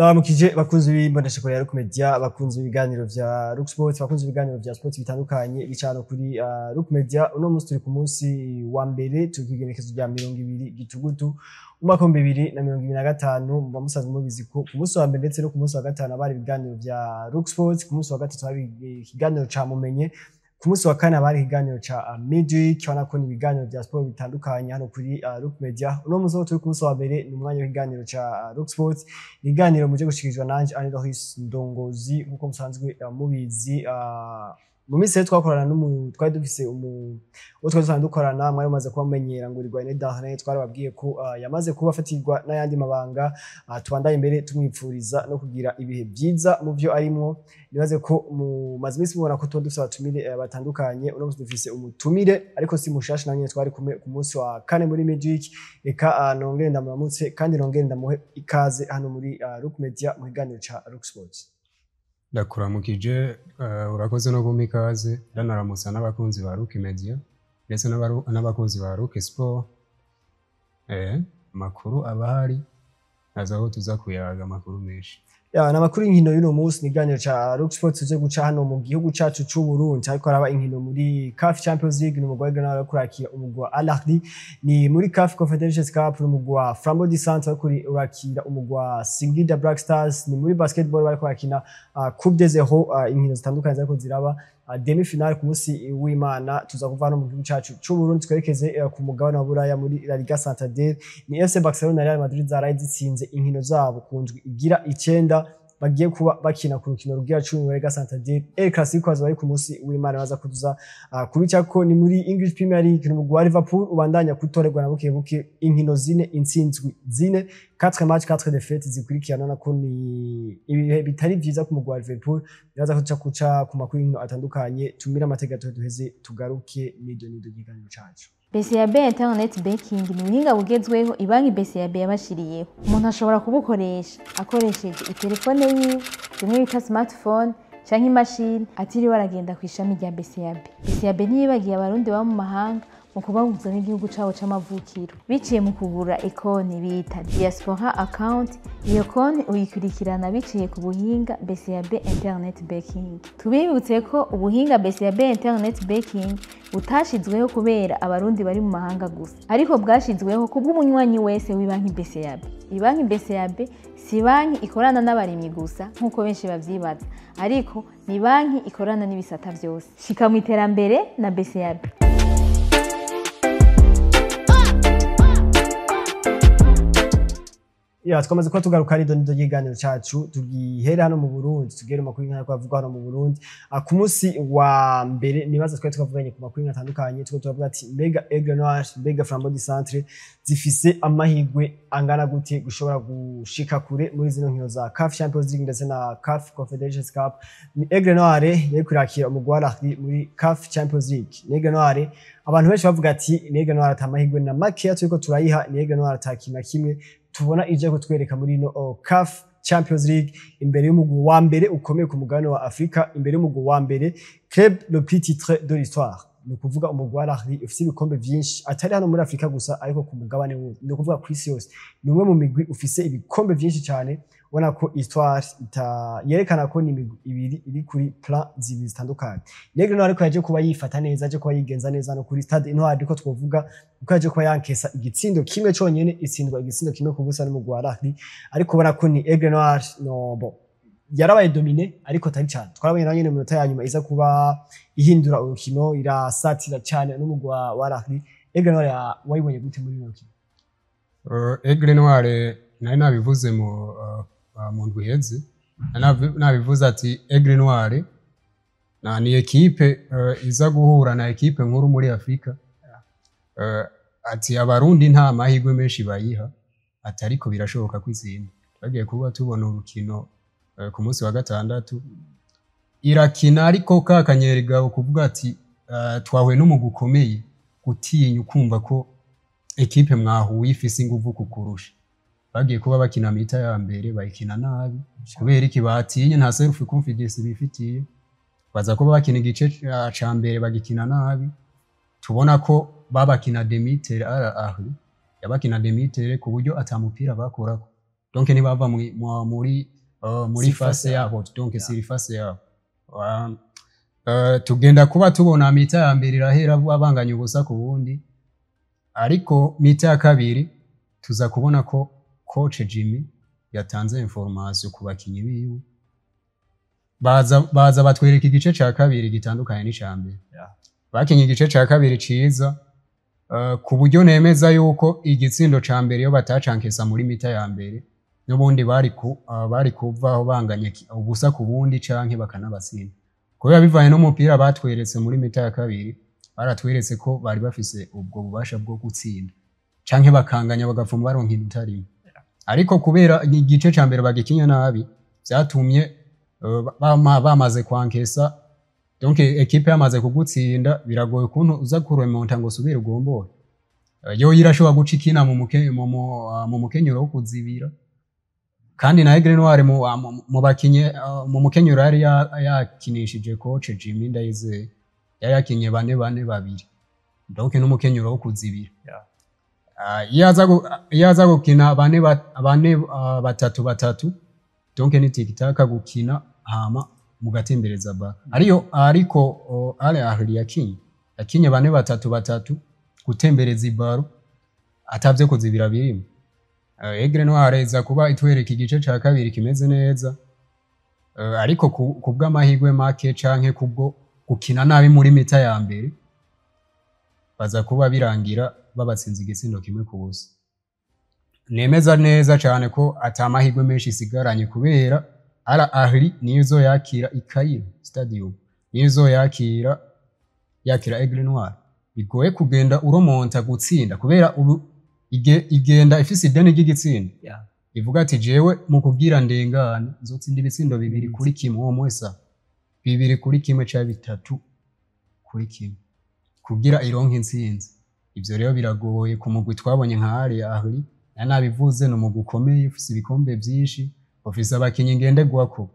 Ndabaramukije bakunzi b'imboneshakure ya Rock Media, bakunzi b'ibiganiro vya Rock Sports, bakunzi b'ibiganiro vya sport bitandukanye bicano kuri Rock Media. Uno munsi turi ku munsi wa mbere, turi kw'igenekezo rya 20 Gitugutu umwaka 2025. Muba musanzwe mubizi ko ku munsi wa mbere ndetse no ku munsi wa gatanu haba hari ibiganiro vya Rock Sports, ku munsi wa gatatu hari ikiganiro ca Mumenye, ku munsi wa kane haba hari ikiganiro ca Midweek. Urabona ko ni ibiganiro vya sport bitandukanye hano kuri Rock Media. Uno munsi aho turi ku munsi wa mbere ni umwanya w'ikiganiro ca Rock Sports, ibiganiro muje gushikirizwa nanje Anne Doris Ndongozi, nkuko musanzwe mubizi. Mu minsi rero twakorana n'umu twari dufise uwo twari dusanzwe dukorana, mwari mumaze kubamenyera ngo Rigwane Darlin. Twarababwiye ko yamaze kuba afatirwa n'ayandi mabanga. Tubandanye imbere tumwipfuriza no kugira ibihe vyiza mu vyo arimwo. Nibaze ko mumaze iminsi mubona ko tuba dufise abatumire batandukanye. Uno munsi dufise umutumire ariko si mushasha, nawe nyene twari kumwe ku munsi wa kane muri Midweek. Reka nongere ndamuramutse kandi nongere ndamuhe ikaze hano muri Rock Media mu kiganiro ca Rock Sports. Ndakuramukije, urakoze no kumpa ikaze. Ndanaramutsa n'abakunzi ba Rock Media ndetse n'abakunzi ba Rock Sport. Amakuru aba ahari, aza aho tuza kuyaga amakuru menshi. Ya, n'amakuru y'inkino y'uno munsi ni ikiganiro ca Rock Sports. Tuje guca hano mu gihugu cacu c'u Burundi, ariko haraba inkino muri CAF Champions League, ni umugwi wa Grenade uriko urakira umugwi wa Al Ahly. Ni muri CAF Confederations Cup, ni umugwi wa Flambeau du Centre uriko urakira umugwi wa Singida Black Stars. Ni muri basketball, bariko barakina Coupe des Zéro. Inkino zitandukanye zariko ziraba demi finale ku munsi w'Imana. Tuza kuva hano mu gihugu cacu c'u Burundi twerekeze ku mugabane wa Buraya muri La Liga Santander. Ni FC Barcelona na Real Madrid zaraye zitsinze inkino zabo ku ndwi igira 9, bagiye kuba bakina ku rukino rugira 10 muri Liga Santander. El Clasico azoba ari ku munsi w'Imana, baza kuduza kubicako. Ni muri English Premier League, ni umugwi wa Liverpool ubandanya kutorerwa na buke buke, inkino zine, intsinzwi zine, 4 match 4 défaites zikurikirana. Nako ni ibihe bitari vyiza ku mugwi wa Liverpool. Nibaza ko tuca kuca ku makuru y'inkino atandukanye. Tumire amategeko, duheze tugaruke nido nido ikiganiro cacu. BCAB Internet Banking ni ubuhinga bugezweho ibanki BCAB yabashiriyeho. Umuntu ashobora kubukoresha akoresheje itelefone yiwe, bimwe bita smartphone, canke imashini, atiriwe aragenda ku ishami rya BCAB. BCAB ntiyibagiye Abarundi baba mu mahanga mu kubahuza n'igihugu cabo c'amavukiro biciye mu kugura ikonti bita Diaspora Account. Iyo konti uyikurikirana biciye ku buhinga BCAB Internet Banking. Tubibutse ko ubuhinga BCAB Internet Banking butashizweho kubera Abarundi bari mu mahanga gusa, ariko bwashizweho kubw'umunywanyi wese w'ibanki BCAB. Ibanki BCAB si banki ikorana n'abarimyi gusa nk'uko benshi bavyibaza, ariko ni banki ikorana n'ibisata vyose. Shika mu iterambere na BCAB. Ya, twamaze kuba tugaruka ari nido y'ikiganiro cacu. Tugihere hano mu Burundi, tugere mu makuru y'intara twavugwa hano mu Burundi. Ku munsi wa mbere nibaza twari twavuganye ku makuru atandukanye, turiko turavuga ati mbega Aigle Noir, mbega Flambeau du Centre zifise amahirwe angana gute gushobora gushika kure muri zino nkino za CAF Champions League ndetse na CAF Confederations Cup? Ni Aigle Noir yari kurakira umugwi wa Al Ahly muri CAF Champions League. Ni Aigle Noir, abantu benshi bavuga ati ni Aigle Noir ata mahirwe na makeya turiko turayiha, ni Aigle Noir ata kintu na kimwe tubona ije kutwereka muri ino CAF Champions League, imbere y'umugwi wa mbere ukomeye ku mugabane wa Afrika, imbere y'umugwi wa mbere, club le plus titré de l'histoire, ni ukuvuga umugwi wa Al Ahly ufise ibikombe vyinshi, atari hano muri Afrika gusa ariko ku mugabane wose, ni ukuvuga ku isi yose. Ni umwe mu migwi ufise ibikombe vyinshi cyane. Ubona ko histoire ita yerekana ko ni imigwi ibiri iri kuri plan zibiri zitandukanye. Aigle Noir ariko yaje kuba yifata neza, yaje kuba yigenza neza no kuri Stade Intwari, ariko twovuga kuko yaje kuba yankesa igitsindo kimwe conyene, itsindwa igitsindo 1-0 n'umugwi wa Al Ahly. Ariko ubona ko ni Aigle Noir, no bon, yarabaye dominé ariko atari cyane. Twarabonye nayo nyene mu minota ya nyuma iza kuba ihindura urukino, irasatira cyane n'umugwi wa Al Ahly. Aigle Noir wayibonye gute muri runo rukino? Aigle Noir nari nabivuze mu ndwi iheze, nari nabivuze ati Aigle Noir na ni ekipe iza guhura na ekipe nkuru muri Afrika, ati Abarundi nta mahirwe menshi bayiha, ati ariko birashoboka kwitsinda. Bagiye kuba tubona urukino ku munsi wa gatandatu, irakina ariko ka kanyerigabo kuvuga ati twahuye n'umugwi ukomeye, gutinya ukumva ko ekipe mwahuye ifise inguvu kukurusha. Bagiye kuba bakina mi-temps ya mbere bayikina nabi. Kubera iki? Batinye, nta self confidence bifitiye. Baza kuba bakina igice ca mbere bagikina nabi, tubona ko babakina demi-terrain, Al Ahly yabakina demi-terrain ku buryo ata mupira bakorako. Donc ntibava muri Surface face yabo. yabo, donc Yeah. surface yabo. Tugenda kuba tubona mi-temps ya mbere irahera banganya ubusa ku bundi, ariko mi-temps ya kabiri tuza kubona ko coach Jimmy yatanze information ku bakinyi biwe, baza batwereka igice ca kabiri gitandukanye n'ica mbere. Bakinye igice ca kabiri ciza, ku buryo nemeza yuko igitsindo ca mbere iyo batacankesa muri mi-temps ya mbere, n'ubundi bari kuvaho banganye ubusa ku bundi canke bakanabatsinda, kubera bivanye n'umupira batweretse muri mi-temps ya kabiri, baratweretse ko bari bafise ubwo bubasha bwo gutsinda canke bakanganya, bagapfuma baronka inota rimwe. Ariko kubera igice ca mbere bagikinye nabi, vyatumye bamaze kwankesa. Donc équipe yamaze kugutsinda, biragoye ukuntu uza kuremonta ngo usubire ugombore. Yo irashobora guca ikina mu mukenyero wo kuzibira, kandi na Aigle Noir mu bakinye mu mukenyero yari yakinishije coach Jimmy Ndayizeye, yari yakinye bane bane babiri, donc n'umukenyero wo kuzibira. Iyo aza gukina bane bane batatu batatu, donc ni tiki-taka gukina hama mugatembereza ba ariyo. Ariko Al Ahly yakinye bane batatu batatu, gutembereza ibaro atavyo kuzibira birimo. Aigle Noir iza kuba itwereka igice ca kabiri kimeze neza, ariko ku bw'amahirwe make canke kubwo gukina nabi muri mi-temps ya mbere, baza kuba birangira babatsinze igitsindo 1-0. Nemeza neza cane ko ata mahirwe menshi isigaranye, kubera Al Ahly niyo izoyakira i Cairo Stadium, niyo izoyakira, yakira Aigle Noir. Bigoye kugenda uromonta gutsinda, kubera ubu igenda ifise ideni ry'igitsindo. Ivuga ati: "Jewe mu kubwira ndengane nzotsinda ibitsindo 2-1, uwo mwesa 2-1 canke 3-1, kugira ironke intsinzi." Ivyo rero biragoye ku mugwi twabonye nka Al Ahly. Na nabivuze, ni umugwi ukomeye, ufise ibikombe vyinshi, ufise abakinyi ngenderwako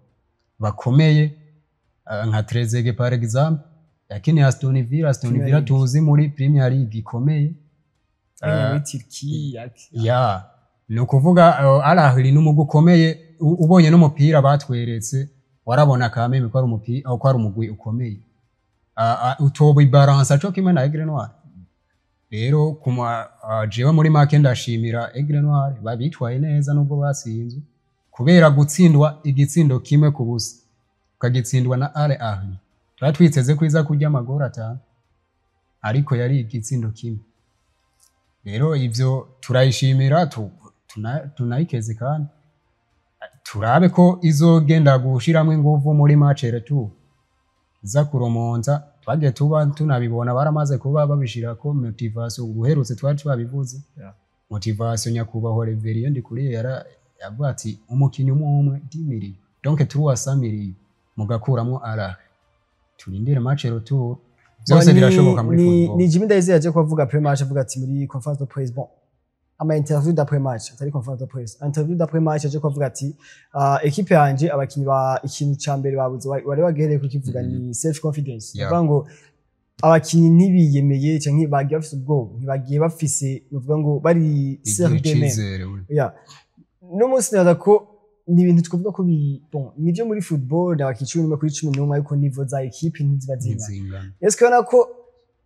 bakomeye, nka Trezeguet par exemple, yakiniye Aston Villa. Aston Premier Villa League. tuzi muri Premier League ikomeye. Muri Turquie. Ya, ni ukuvuga Al Ahly ni umugwi ukomeye. Ubonye n'umupira batweretse, warabona kameme ko ari umupira, ko ari umugwi ukomeye. Utoba ibaransa co kimwe na Aigle Noir. Rero kuma jewe muri make ndashimira Aigle Noir, babitwaye neza nubwo batsinzwe, kubera gutsindwa igitsindo 1-0 ukagitsindwa na Al Ahly, twari twiteze ko iza kurya amagori 5, ariko yari igitsindo kimwe. Rero ivyo turayishimira, tunayikeze, kandi turabe ko izogenda gushiramwo inguvu muri match retour, iza kuromonta. Twagiye tuba tunabibona, baramaze kuba babishirako motivation. Ubuherutse twari twabivuze. Motivation nyakubahwa Reverien Ndikuriye yara yavuga ati umukinyi umwe umwe 10 millions, donc 300 millions, mugakuramwo Al Ahly. Turindire match retour, byose birashoboka muri football. Ni Jimmy Ndayizeye yaje kuvuga après match, avuga ati muri conférence de presse, bon, ama interview d'après match, atari conférence de presse, interview d'après match, yaje kuvuga ati équipe yanje, abakinyi ba ikintu ca mbere babuze, bari bagereye kukivuga, ni self confidence. Uvuga ngo abakinyi ntibiyemeye canke bagiye bafise ubwoba, ntibagiye bafise, uvuga ngo bari bigira sûr d'eux-mêmes. Icizere we. Yeah. No munsi nibaza ko ni ibintu twavuga ko bon, nivyo muri football abakinyi 11 kuri 11, ariko niveau za équipe ntiziba zingana. Ntizingana. Est-ce que ubona ko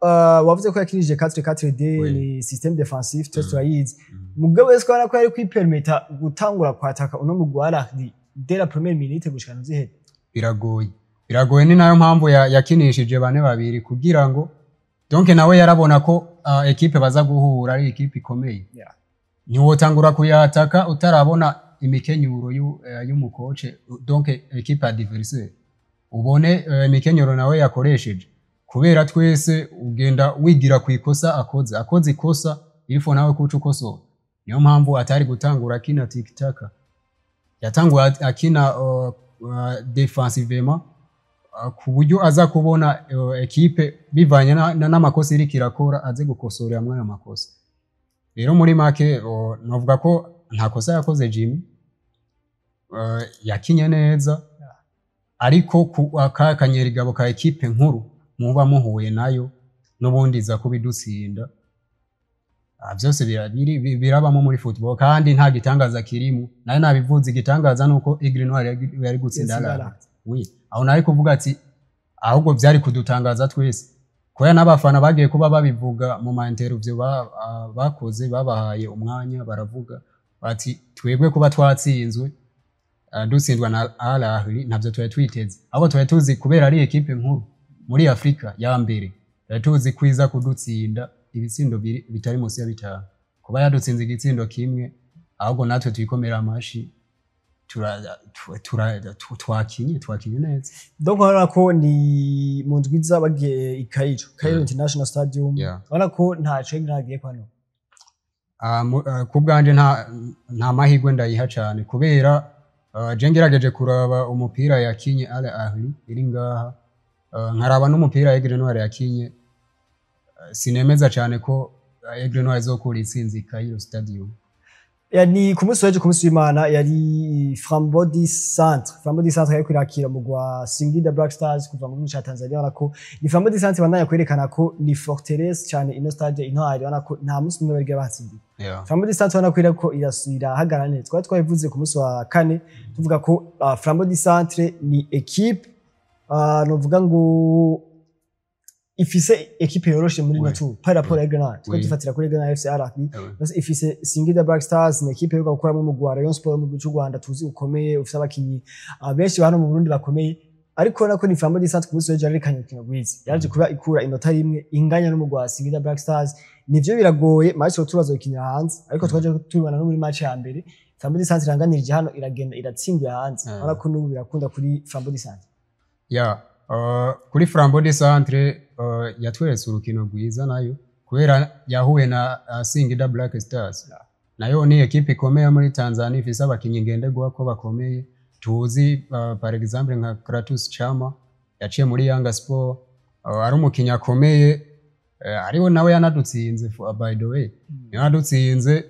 wavuze ko yakinishije 4-4-2, ni système défensif, twese turayizi. Mugabo est-ce que ubona ko yari kwipermeta gutangura kwataka uno mugwi wa Al Ahly dès la première minute gushika ntuziheze? Biragoye, biragoye. Ni nayo mpamvu yakinishije bane babiri, kugira ngo donc nawe yarabona ko équipe baza guhura ari équipe ikomeye. Ntiwotangura kuyataka utarabona imikenyuro y'umukoce, donc équipe adversaire, ubone imikenyuro nawe yakoresheje, kubera twese ugenda wigira ku ikosa akoze ikosa, ilifo nawe kuca ukosora. Niyo mpamvu atari gutangura akina tiki-taka, yatanguye akina défensivement, ku buryo aza kubona équipe bivanye n'amakosa iriko irakora, aze gukosora amwe ayo makosa. Rero muri make novuga ko nta kosa yakoze Jimmy, yakinye neza, ariko ku aka kanyerigabo ka équipe nkuru muba muhuye nayo, n'ubundi iza kubidutsinda. Vyose birabamo muri football, kandi nta gitangaza kirimo. Nayo nabivuze, igitangaza nuko Aigle Noir yari gutsinda Yatsinda Al Al Ahly. Oui, aho nari kuvuga ati ahubwo byari kudutangaza twese, kubera n'abafana bagiye kuba babivuga mu ma interview bakoze, babahaye umwanya baravuga bati twebwe kuba twatsinzwe, dutsindwa na Al Ahly, ntabyo twari twiteze, ahubwo twari tuzi kubera ari ekipe nkuru muri Afrika ya mbere, twari tuzi kwiza kudutsinda ibitsindo bitari munsi ya 5. Kuba yadutsinze igitsindo kimwe, ahubwo natwe twikomera amashi, twakinye neza. Donc urabona ko ni mu ndwiza bagiye i Cairo, Cairo International Stadium. Urabona ko ntaco Aigle Noir agiye kwano. Ku bwanje nta mahirwe ndayiha cyane, kubera je ngerageje kuraba umupira yakinye Al Ahly iri ngaha, nkaraba n'umupira Aigle Noir yakinye, sinemeza cyane ko Aigle Noir izokura itsinzi Cairo Stadium. Ya, ni ku munsi w'ejo, ku munsi w'Imana, yari Flambeau du Centre. Flambeau du Centre yariko irakira umugwa Singida Black Stars kuva mu gihugu ca Tanzania. Urabona ko ni Flambeau du Centre bandanya kwerekana ko ni forteresse cyane ino stade Intwari. Urabona ko nta munsi n'umwe barigera batsindiye. Flambeau du Centre urabona ko iriko irahagarara neza. Twari twabivuze ku munsi wa kane, tuvuga ko Flambeau du Centre ni équipe, novuga ngo ifise équipe yoroshe muri nature par rapport à Aigle Noir. Twari dufatira kuri Aigle Noir FC Al Ahly. Ifise Singida Black Stars, ni équipe yo gukuramo umugwi wa Rayon Sport mu gihugu cy'u Rwanda tuzi ukomeye, ufise abakinyi benshi hano mu Burundi bakomeye. Ariko nako ni Flambeau du Centre ku munsi w'ejo yarerekanye urukino rwiza, yaje kuba ikura inota rimwe inganya n'umugwi wa Singida Black Stars. Nivyo biragoye, match tubazo gukinira hanze, ariko twaje tubibona no muri match ya mbere, Flambeau du Centre iranganirije hano, iragenda iratsindira hanze. Urabona ko n'ubu birakunda kuri Flambeau du Centre. Ya, kuri Flambeau du Centre yatweretse urukino rwiza nayo, kubera yahuye na Singida Black Stars. Nayo ni ekipe ikomeye muri Tanzania, ifise abakinyi ngenderwa ko bakomeye tuzi, par exemple nka Kratos Chama yaciye muri Yanga Sport, ari umukinyi akomeye, ariwe nawe yanadutsinze, by the way yanadutsinze,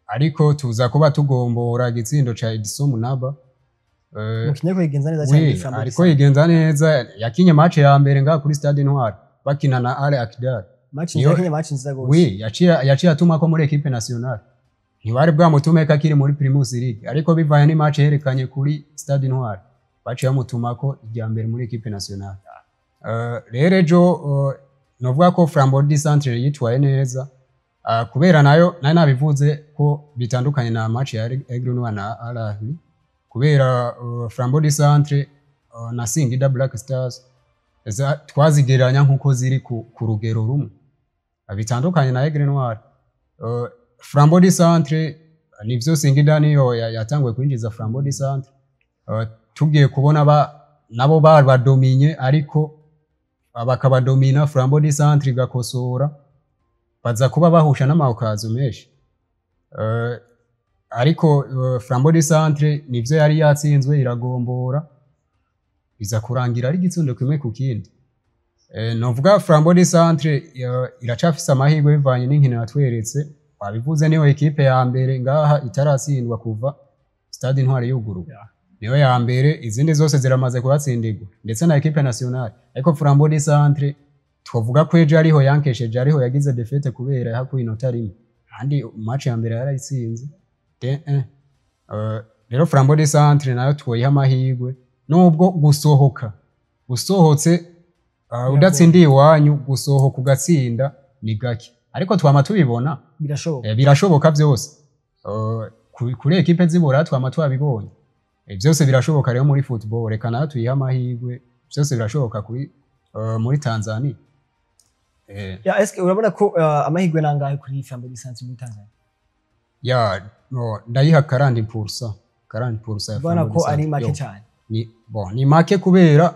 ariko tuza kuba tugombora igitsindo ca Edison Munaba. Umukinyi ariko yigenza neza cyane muri Oui, Flambeau du ariko Centre. yigenza neza. Yakinye match ya mbere ngaha kuri Stade Intwari bakina na Al Akdar. Match nziza, yakinye match nziza gose. Oui, yaciye atuma ko muri équipe nationale ntibari bwamutumeko akiri muri Primus League, ariko bivanye n'imatch yerekanye kuri Stade Intwari, baciye bamutumako irya mbere muri équipe nationale. Rero ejo novuga ko Flambeau du Centre yitwaye neza, kubera nayo nari nabivuze ko bitandukanye na match ya Aigle Noir na Al Ahly, kubera Flambeau du Centre na Singida Black Stars twazigereranya nkuko ziri ku rugero rumwe, bitandukanye na Aigle Noir. Flambeau du Centre, nivyo Singida niyo yatanguye kwinjiza Flambeau du Centre, tugiye kubona nabo babadominye, ariko bakabadomina, Flambeau du Centre igakosora, baza kuba bahusha n'ama occasions menshi. Ariko Flambeau du Centre nivyo yari yatsinzwe iragombora, biza kurangira ari igitsindo kimwe ku kindi. Novuga Flambeau du Centre iracafise amahirwe bivanye n'inkino yatweretse. Wabivuze, niyo ekipe ya mbere ngaha itaratsindwa kuva Stade Intwari yuguruwe. Niyo ya mbere, izindi zose ziramaze kuhatsindirwa, ndetse na équipe nationale. Ariko Flambeau du Centre twavuga ko ejo ariho yankesheje, ariho yagize défaite, kubera yahakuye inota rimwe, kandi match ya mbere yarayitsinze 2-1. Rero Flambeau du Centre nayo twoyiha amahirwe, nubwo gusohoka usohotse udatsindiye iwanyu, gusohoka ugatsinda ni gake, ariko twama tubibona. Birashoboka. Birashoboka byose. Kuri ekipe zibura twama twabibonye. Byose birashoboka rero muri football, reka nayo tuyihe amahirwe, byose birashoboka kuri muri Tanzania. Ya, eske urabona ko amahirwe nangahe kuri Flambeau du Centre muri Tanzania? Ya, no, ndayiha 40%, 40% ya Ubona Flambeau ko du ari Centre. make Yo. cyane. Ni bon, ni make, kubera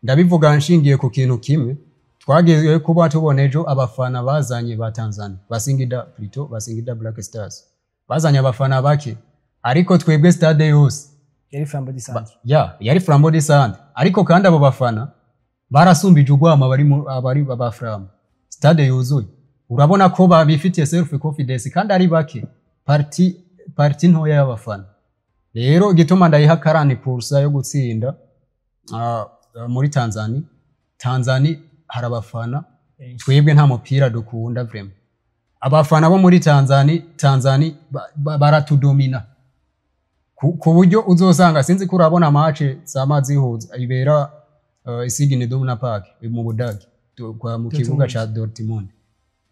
ndabivuga nshingiye ku kintu kimwe twagiye kuba tubona ejo: abafana bazanye ba Tanzania, ba Singida, plutôt ba Singida Black Stars, bazanye abafana bake, ariko twebwe stade yose Yari Flambeau du Centre. Ya, yari Flambeau du Centre, ariko kandi abo bafana barasumbije urwamo abari abari ba Flambeau. Stade yuzuye, urabona ko babifitiye self confidence kandi ari bake, partie ntoya y'abafana. Rero igituma ndayiha 40% yo gutsinda muri Tanzania, Tanzania hari abafana, twebwe nta mupira dukunda vraiment. Abafana bo muri Tanzania baratudomina ku buryo uzosanga, sinzi ko urabona match zama zihuza ibera Signal Iduna Park mu Budage, mu kibuga ca Dortmund,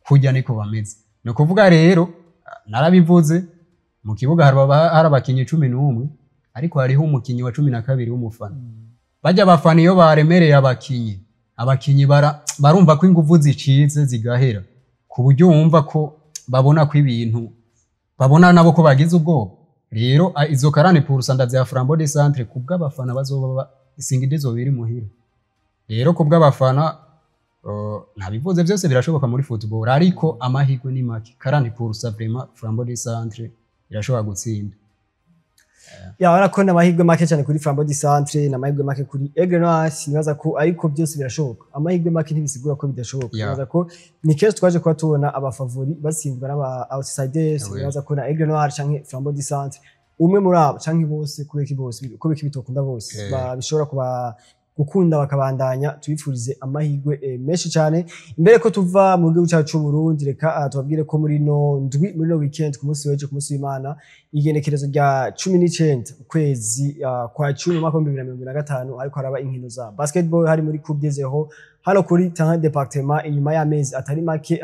kurya niko bameze. Ni ukuvuga rero, narabivuze, mu kibuga hari abakinyi 11, ariko hariho umukinyi wa 12 w'umufana. Bajya abafana iyo baremereye abakinyi barumva ko inguvu zicitse zigahera, ku buryo wumva ko babona ko ibintu babona nabo ko bagize ubwoba. Rero izo 40% ndaziha Flambeau du Centre kubw'abafana bazoba Singida izoba iri muhira. Rero kubw'abafana, nabivuze, byose birashoboka muri football, ariko amahirwe ni make. 40% vraiment Flambeau du Centre irashobora gutsinda. Ya, urabona ko ni amahirwe make cyane kuri Flambeau du Centre, ni amahirwe make kuri Aigle Noir. Nibaza ko ariko byose birashoboka, amahirwe make ntibisigura ko bidashoboka. Nibaza ko ni kenshi twaje kuba tubona aba favoris batsindwa n'aba outsiders. Nibaza ko na Aigle Noir canke Flambeau du Centre, umwe muri abo canke bose, kubera iki bose, kubera iki bitokunda bose, bishobora kuba gukunda bakabandanya. Tubifurize amahirwe menshi cyane. Imbere ko tuva mu gihugu cyacu cy'u Burundi, reka tubabwire ko muri no ndwi, muri no weekend, ku munsi w'ejo, ku munsi w'Imana, igenekerezo rya 19 ukwezi kwa 10 mu mwaka wa 2025, ariko haraba inkino za basketball hari muri Coupe des Zéro hano kuri terrain département. Inyuma y'amezi atari make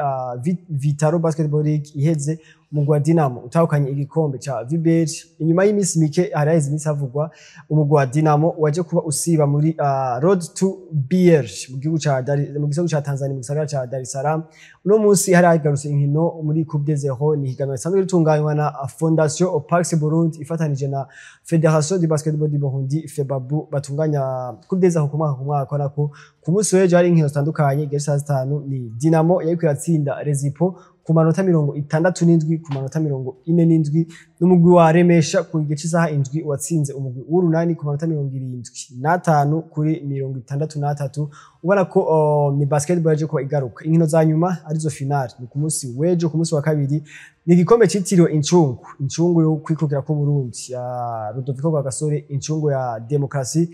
Vitaro Basketball League iheze, umugwi wa Dinamo utahukanye igikombe ca VBL. Inyuma y'iminsi mike, hari haheze iminsi havugwa umugwi wa Dinamo waje kuba usiba muri Road to BR mu gihugu ca mu gihugu ca Tanzania, mu gisagara ca Dar es Salaam. Uno munsi hari hagarutse inkino muri Coupe des Zéro. Ni higanwa risanzwe ritunganywa na Fondation Pax Burundi ifatanije na Fédération du Basketball du Burundi, FEBABU, batunganya Coupe des Zéro ku mwaka ku mwaka. Nako ku munsi w'ejo hari inkino zitandukanye. Igihe saa 5 ni Dinamo yariko iratsinda Rezipo ku manota 67 ku manota 47, n'umugwi wa Remesha ku gice cy'isaha 7 watsinze umugwi w'Urunani ku manota 75 kuri 63. Ubona ko ni basketball yaje kuba igaruka. Inkino za nyuma arizo finale ni ku munsi w'ejo, ku munsi wa kabiri. Ni igikombe citiriwe incungu yo kwikukira ku Burundi ya Rudoviko Rwagasore, incungu ya demokrasi,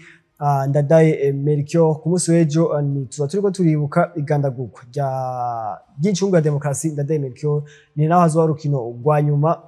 Ndadaye Melchior. Ku munsi w'ejo ni tuza turiko turibuka igandagurwa rya ry'incungu ya demokrasi Ndadaye Melchior. Ni naho hazoba urukino rwa nyuma.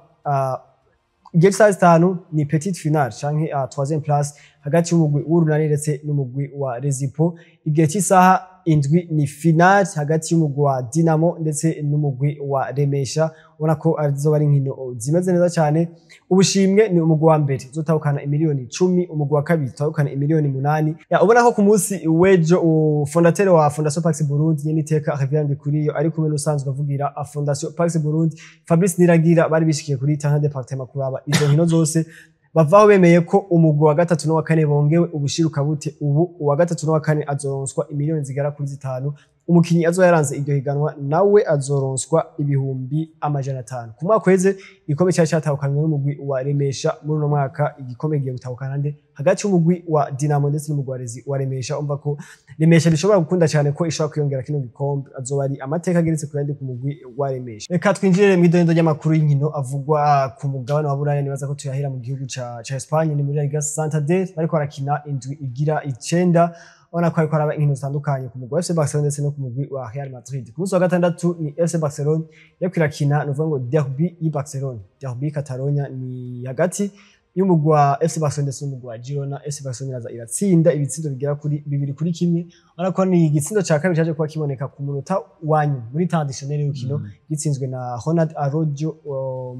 Igihe cy'isaha 5 ni petite finale canke troisième place hagati y'umugwi w'Urunani ndetse n'umugwi wa Rezipo. Igihe cy'isaha 7 ni finale hagati y'umugwi wa Dinamo ndetse n'umugwi wa Remesha. Ubona ko azoba ari inkino zimeze neza cyane. Ubushimwe ni umugwi wa mbere uzotahukana imiliyoni 10, umugwi wa kabiri utahukana imiliyoni 8. Ya, ubona ko ku munsi w'ejo fondateur wa Fondation Pax Burundi, nyene iteka Reverend Ndikuriyo, ari kumwe n'usanzwe avugira Fondation Pax Burundi Fabrice Niragira, bari bishikiye kuri terrain département kuraba izo nkino zose. Bavaho bemeye ko umugwi wa gatatu n'uwa kane bongewe ubushirukabute. Ubu uwa gatatu n'uwa kane azoronswa imiliyoni zigera kuri 5, umukinyi azoba yaranze iryo higanwa nawe azoronswa 500,000. Ku mwaka uheze igikombe cyari cyatahukanywe n'umugwi wa Remesha. Muri uno mwaka igikombe gigiye gutahukana nde hagati y'umugwi wa Dinamo ndetse n'umugwi wa Remesha? Umva ko Remesha bishobora gukunda cyane ko ishobora kwiyongera kino gikombe, azoba ari amateka ageretse ku yandi ku mugwi wa Remesha. Reka twinjire mu idondo ry'amakuru y'inkino avugwa ku mugabane wa Buraya. Nibaza ko tuyahera mu gihugu ca Espagne, ni muri La Liga Santander, bariko barakina indwi igira icenda. Ubona ko hariko haraba inkino zitandukanye ku mugwi wa FC Barcelona ndetse no ku mugwi wa Real Madrid. Ku munsi wa gatandatu ni FC Barcelona yariko irakina, ni ukuvuga ngo derby y'i Barcelona, derby Catalonia, ni hagati y'umugwi wa FC Barcelona ndetse n'umugwi wa Girona. FC Barcelona iraza iratsinda ibitsindo bigera kuri 2-1. Urabona ko ni igitsindo ca kabiri caje kuba kiboneka ku munota wa nyuma muri temps additionnel y'urukino, gitsinzwe na Ronald Araujo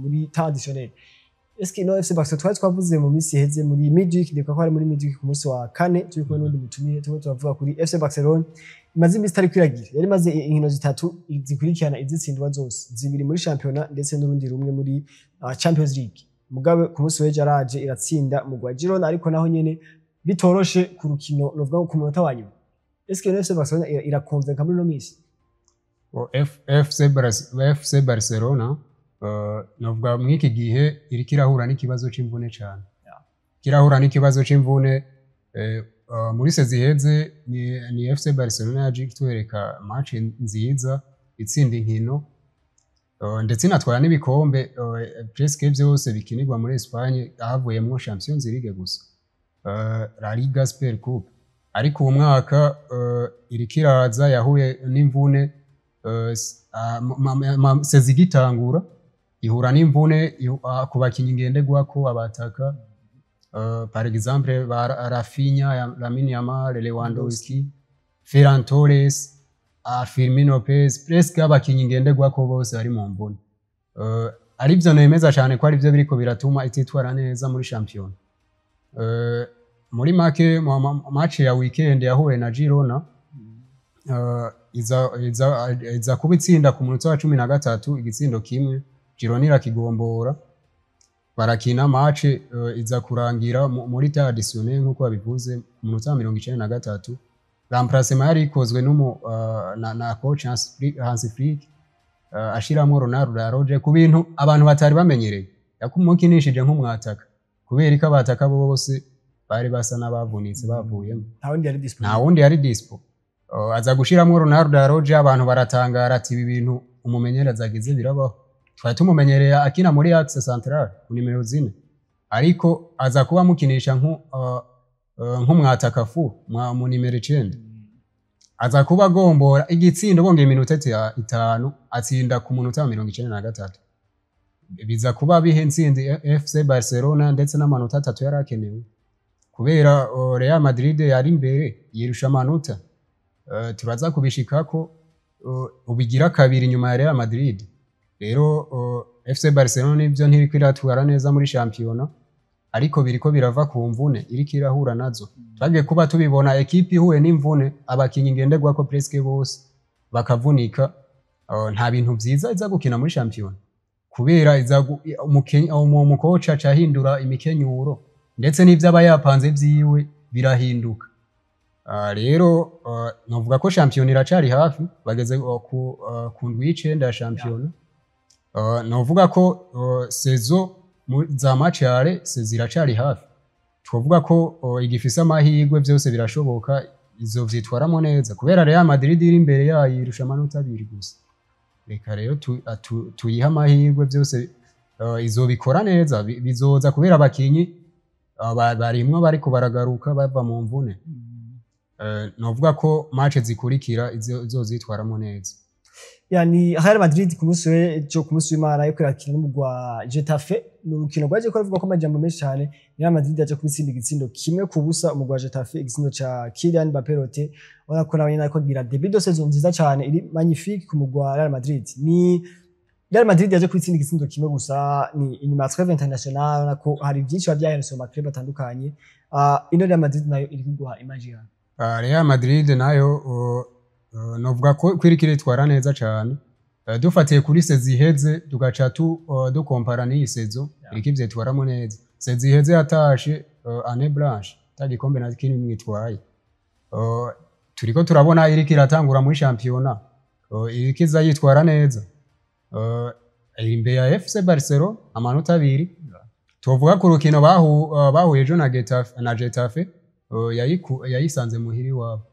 muri temps additionnel. Eske ino FC Barcelona twari twavuze mu minsi iheze muri midweek, ndibuka ko hari muri midweek ku munsi wa kane, turi kumwe n'undi mutumire, turiko turavuga kuri FC Barcelona imaze iminsi itari kwiragira. Yari imaze inkino zitatu zikurikirana izitsindwa zose, zibiri muri shampiyona ndetse n'urundi rumwe muri Champions League. Mugabe ku munsi w'ejo araje iratsinda mu gwa Girona, ariko naho nyene bitoroshe ku rukino, novuga ngo ku munota wa nyuma. Eske ino FC Barcelona irakonvenka muri ino minsi? FC Barcelona, navuga mw'iki gihe iriko irahura n'ikibazo c'imvune cane. Kirahura n'ikibazo c'imvune. Muri saison iheze ni FC Barcelona yaje itwereka match nziza, itsinda inkino, ndetse inatwara n'ibikombe presque vyose bikinirwa muri Espagne, havuyemwo Champions League gusa, La Liga, Super Coupe. Ariko uwo mwaka iriko iraza yahuye n'imvune. Saison igitangura ihura n'imvune ku bakinyi ngenderwako abataka, par exemple ba Raphinha, Lamine Yamal, Lewandowski, Ferran Torres, Fermin Lopez, presque abakinyi ngenderwako bose bari mu mvune. Arivyo nemeza cane ko arivyo biriko biratuma ititwara neza muri shampiyona. Muri make, match ya weekend yahuye na Girona, iza kuba itsinda ku munota wa 13 igitsindo kimwe. Girona irakigombora, barakina match, iza kurangira muri temps additionnel nk'uko babivuze, ku munota wa 93. Remplacement yari ikozwe n'umu na coach Hansi Flick, ashiramwo Ronald Araujo ku bintu abantu batari bamenyereye, yakumukinishije nk'umwataka kubera ko abataka bose bari basa n'abavunitse bavuyemo. Nta wundi yari dispo. Nta wundi yari dispo. Aza gushiramwo Ronald Araujo, abantu baratangara ati ibi bintu umumenyereza agize birabaho? Twari tumumenyereye akina muri axe central ku nimero 4, ariko aza kuba amukinisha nk'umwataka fu mu nimero 9, aza kuba agombora igitsindo bongeye iminota 5, atsinda ku munota wa 93, biza kuba biha intsinzi FC Barcelona ndetse n'amanota 3 yari akenewe, kubera Real Madrid yari imbere yirusha amanota. Turaza kubishikako, ubigira kabiri inyuma ya Real Madrid. Rero FC Barcelona nivyo ntiriko iratwara neza muri shampiyona, ariko biriko birava ku mvune iriko irahura nazo. Twagiye kuba tubibona, ekipi ihuye n'imvune, abakinyi ngenderwako presque bose bakavunika, nta bintu vyiza iza gukina muri shampiyona, kubera iza umukoca aca ahindura imikenyuro, ndetse n'ivyo aba yapanze vyiwe birahinduka. Rero novuga ko shampiyona iracari hafi, bageze ku ndwi y'icenda ya shampiyona. Novuga ko saison za match aller saison iracari hafi, twovuga ko igifise amahirwe, vyose birashoboka, izovyitwaramo neza, kubera Real Madrid iri imbere yayo irusha amanota 2 gusa. Reka rero tuyihe amahirwe, vyose izobikora neza, bizoza kubera abakinyi barimwo bariko baragaruka bava mu mvune. Novuga ko match zikurikira izozitwaramo neza. Yani Real Madrid ku munsi w'ejo, ku munsi w'Imana, yo kwirakina n'umugwi wa Getafe, ni urukino rwaje ko ruvuga ko amajambo menshi cyane. Real Madrid yaje kubitsinda igitsindo 1-0 umugwi wa Getafe, igitsindo ca Kylian Mbappé Lottin. Ubona ko nawe nyene ariko agira début de saison nziza cyane, iri magnifique ku mugwi wa Real Madrid. Ni Real Madrid yaje kubitsinda igitsindo kimwe gusa, ni inyuma ya trêve international. Ubona ko hari byinshi biba byahindutse mu ma club atandukanye. Ino Real Madrid nayo iri kuguha image yawe? Real Madrid nayo novuga ko iriko iritwara neza cane. Dufatiye kuri saison iheze, tugaca dukompara n'iyi saison, iriko ivyitwaramo neza. Saison iheze yatashe année blanche, ata gikombe na kimwe itwaye. Turiko turabona iriko iratangura muri shampiyona, iriko iza yitwara neza. Iri imbere ya FC Barcelona amanota 2. Tuvuga ku rukino bahuye ejo na Getafe, yayisanze muhira iwabo.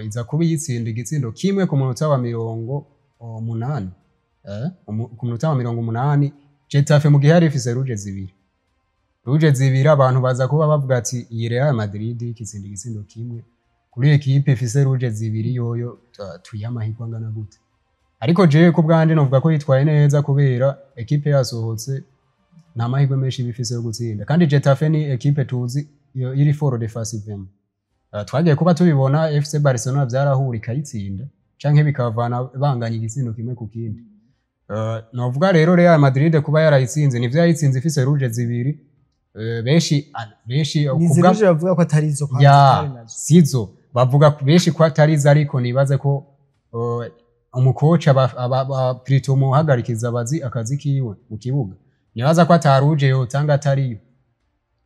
Iza kuba iyitsinda igitsindo kimwe ku munota wa 80, ku munota wa 80 Getafe, mu gihe yari ifise rouge 2, rouge 2. Abantu baza kuba bavuga ati iyi Real Madrid ikitsinda igitsindo kimwe kuri ekipe ifise rouge 2, yoyo tuyihe amahirwe angana gute? Ariko jewe ku bwanje novuga ko yitwaye neza, kubera ekipe yasohotse nta mahirwe menshi iba ifise yo gutsinda, kandi Getafe ni ekipe tuzi iyo iri fort défensivement. Twagiye kuba tubibona FC Barcelona vyarahura ikayitsinda canke bikavana banganya igitsindo kimwe ku kindi. Novuga rero Real Madrid kuba yarayitsinze, nivyo yayitsinze ifise rouge 2, benshi Ni kubwa ziruje bavuga ko atari izo kwa ya atari nazo. Sizo bavuga benshi ko atari zo, ariko nibaze ko umukoca plutôt umuhagarikiza abazi akazi kiwe mu kibuga, nibaza ko ata rouge yotanga atariyo,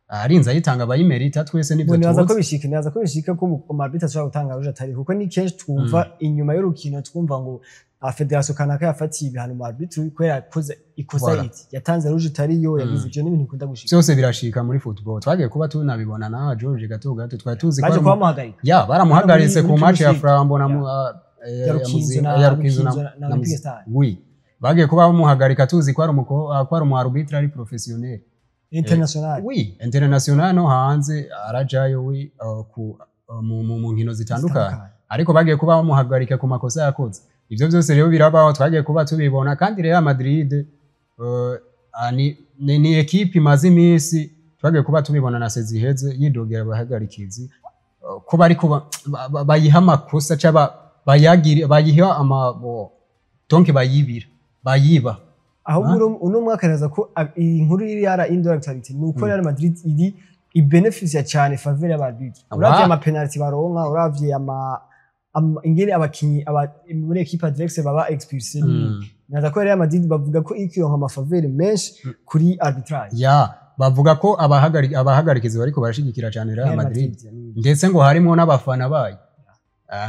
arinze ayitanga abayimerita, twese nivyo Ngo nibaza ko tuzi. bishika, nibaza ko bishika ko umu arbitre ashobora gutanga rouge atari, kuko ni kenshi twumva inyuma y'urukino twumva ngo fédération kanaka yafatiye ibihano mu arbitre kubera yakoze ikosa, iti yatanze rouge itariyo, yagize ivyo. N'ibintu bikunda gushika. Byose birashika muri football, twagiye kuba tunabibona na George gato gato, twari tuzi ko Baje ari kubamuhagarika. Ya, baramuhagaritse Muri ku match ya Premier League. Flambeau na Ya Rukinzo ya Rukinzo Rukinzo na na Olympique Star. Oui, bagiye kuba bamuhagarika tuzi ko ari umu arbitre ari professionnel International. Oui, international, no hanze arajayo, oui, ku mu nkino zitandukanye, ariko bagiye kuba bamuhagarika ku makosa yakoze. Ivyo byose rero birabaho, twagiye kuba tubibona. Kandi Real Madrid ni ekipe imaze iminsi, twagiye kuba tubibona na saison iheze, yidogera abahagarikizi ko bariko bayiha amakosa cyangwa bayagira bayiha ama donc bayibira, bayiba. Ahubwo uno mwaka neza ko iyi nkuru iri yara indoor actualité ni uko Real Madrid iri ibenefisia cyane faveur y'abarbitre. Uravye ama penalty baronka, uravye ingene abakinyi muri équipe adverse baba expulsé, naza ko Real Madrid bavuga ko iri kironka ama faveur menshi kuri arbitrage. Ya, bavuga ko abahagarikizi bariko barashigikira cyane Real Madrid, ndetse ngo harimo n'abafana bayo.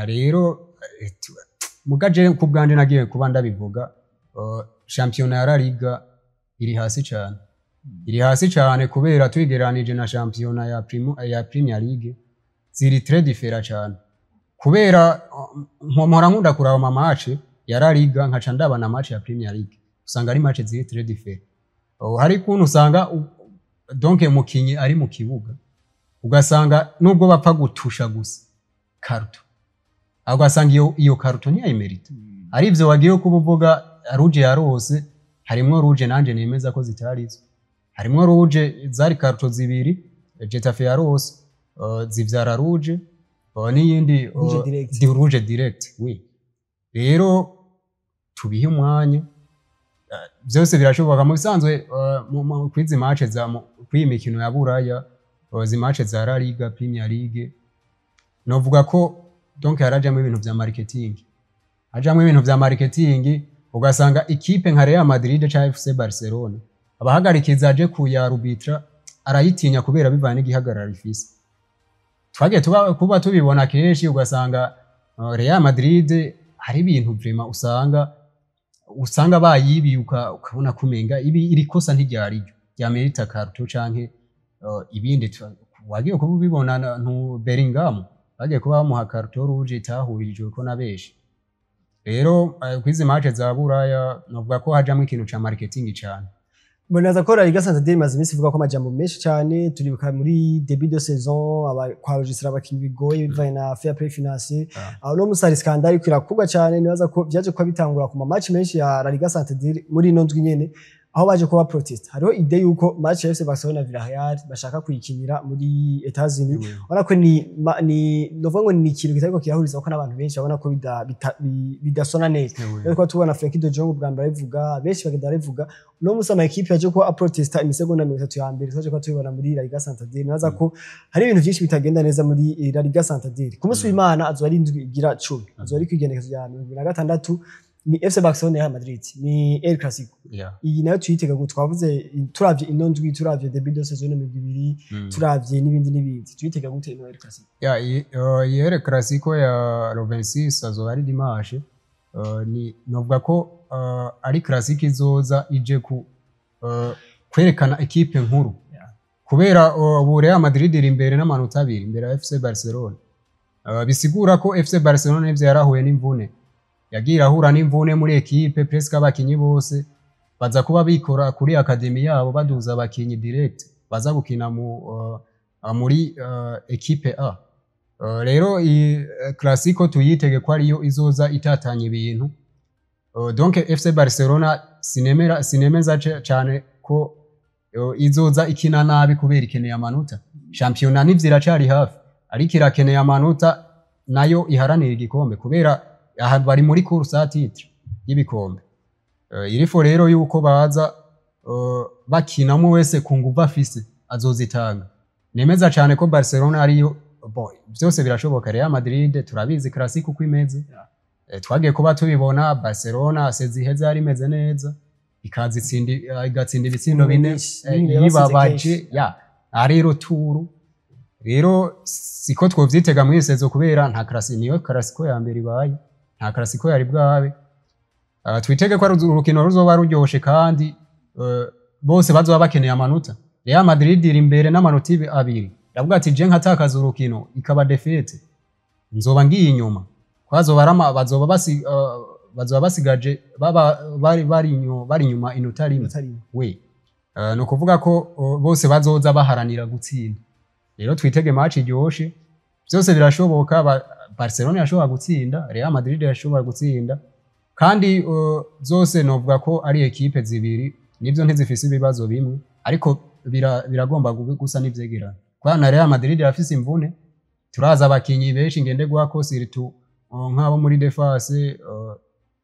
Rero mugaje ku bwanje nagiye kuba ndabivuga, shampiyona ya La Liga iri hasi cyane, iri hasi cyane kubera tuyigereranije na shampiyona ya Premier League ziri très différent cyane, kubera mpora nkunda kuraba ama match ya La Liga nkaca ndaba na match ya Premier League, usanga ari match ziri très différent. Oh, hari ukuntu usanga donc umukinyi ari mu kibuga, ugasanga nubwo bapfa gutusha gusa carton, ugasanga iyo carton ntiyayimerita. Ari ivyo wagiye kuba uvuga, rouge yarose, harimwo rouge nanje nemeza ko zitarizo, harimwo rouge zari carton zibiri Getafe yarose, zivyara rouge, n'iyindi Rouge direct. Di rouge direct, oui. Rero tubihe umwanya, byose birashoboka. Mu bisanzwe kwizi match za kwiyi mikino ya Buraya, izi match za La Liga, Premier League, novuga ko donc harajamwo ibintu vya marketing, hajamwo ibintu vya marketing, ugasanga ikipe nka Real Madrid canke FC Barcelona abahagarikiza aje kuyarubitra arayitinya kubera bivanye n'igihagararo ifise. Twagiye kuba tubibona kenshi, ugasanga Real Madrid hari ibintu vraiment usanga bayibiye, ukabona kumenga ibi iri kosa ntiryari ryo ryamerita carton canke ibindi. Wagiye kuba ubibona ntu Bellingham bagiye kuba bamuha carton rouge itahurijwe ko na benshi. Rero kwizi match za Buraya novuga ko hajamwo ikintu ca marketing cane. Mbonaza ko La Liga Santander imaze iminsi ivuga ko amajambo menshi cyane. Turibuka muri début de saison kwa registra abakinyi bigoye bivanye na fair play financier. Aho no musari scandale iriko irakugwa cyane. Nibaza ko vyaje kuba bitangura ku ma match menshi ya La Liga Santander muri ino ndwi nyene, aho baje kuba protest. Hariho idée yuko match ya FC Barcelona na Villarreal bashaka kuyikinira muri Etats-Unis. Ubona ko ni novuga ngo ni ikintu kitariko kirahuriza ko n'abantu benshi babona ko bidasona neza. Rero kuba tubona Frenkie de Jong ubwa mbere abivuga, benshi bagenda barabivuga, uno musi ama equipe yaje kuba aprotesta imisegonda 30 ya mbere twaje kuba tubibona muri La Liga Santander. Nibaza ko hari ibintu byinshi bitagenda neza muri La Liga Santander. Ku munsi w'Imana azoba ari indwi igira 10, azoba ari kwigenekezo rya 26, ni FC Barcelona ya Real Madrid, ni El Clasico. Iyi nayo tuyitega ngo twavuze, turavye ino ndwi, turavye début de saison imigwi ibiri, turavye n'ibindi n'ibindi, tuyitega gute ino El Clasico? Ya, iyi El Clasico ya le 26 azoba ari dimanche, ni novuga ko ari classique izoza ije ku kwerekana ekipe nkuru, kubera ubu Real Madrid iri imbere n'amanota 2 imbere ya FC Barcelona. Bisigura ko FC Barcelona nivyo yarahuye n'imvune, yagiye irahura n'imvune muri ekipe presque abakinyi bose baza kuba bikora kuri academy yabo, baduza abakinyi direct baza gukina muri ekipe A. Rero iyi Clasico tuyitege ko ariyo izoza itatanya ibintu. Donc FC Barcelona sinemera sinemeza cane ko izoza ikina nabi kubera ikeneye amanota. Shampiyona nivyo iracari hafi, ariko irakeneye amanota nayo iharanira igikombe, kubera aha bari muri course à titre y'ibikombe. Irifo rero yuko baza bakina umwe wese ku nguvu afise azozitanga. Nemeza cane ko Barcelona ariyo. Bon, byose birashoboka. Real Madrid turabizi classique uko imeze. Twagiye kuba tubibona Barcelona saison iheze yari imeze neza, ikaza igatsinda ibitsindo bine. Nyine yabatsinze yibabaje kenshi. Ya ari retour. Rero siko twovyitega muri saison, kubera nta classique, niyo classico ya mbere ibaye, nta classico yari bwabe. Twitege ko ari urukino ruzoba ruryoshe kandi bose bazoba bakeneye amanota. Real Madrid iri imbere n'amanota 2, ndavuga ati je nkatakaza urukino ikaba défaite nzoba ngiye inyuma, ko bazoba bazoba basigaje baba bari inyuma inota 1. Inota 1. We ni ukuvuga ko bose bazoza baharanira gutsinda. Rero twitege match iryoshe, byose birashoboka. Barcelona yashobora gutsinda, Real Madrid yashobora gutsinda. Kandi zose novuga ko ari ekipe zibiri, nivyo ntizifise ibibazo bimwe, ariko biragomba gusa n'ivyegerana, kubera na Real Madrid irafise imvune. Turaza abakinyi benshi ngenderwako, surtout nk'abo muri défense,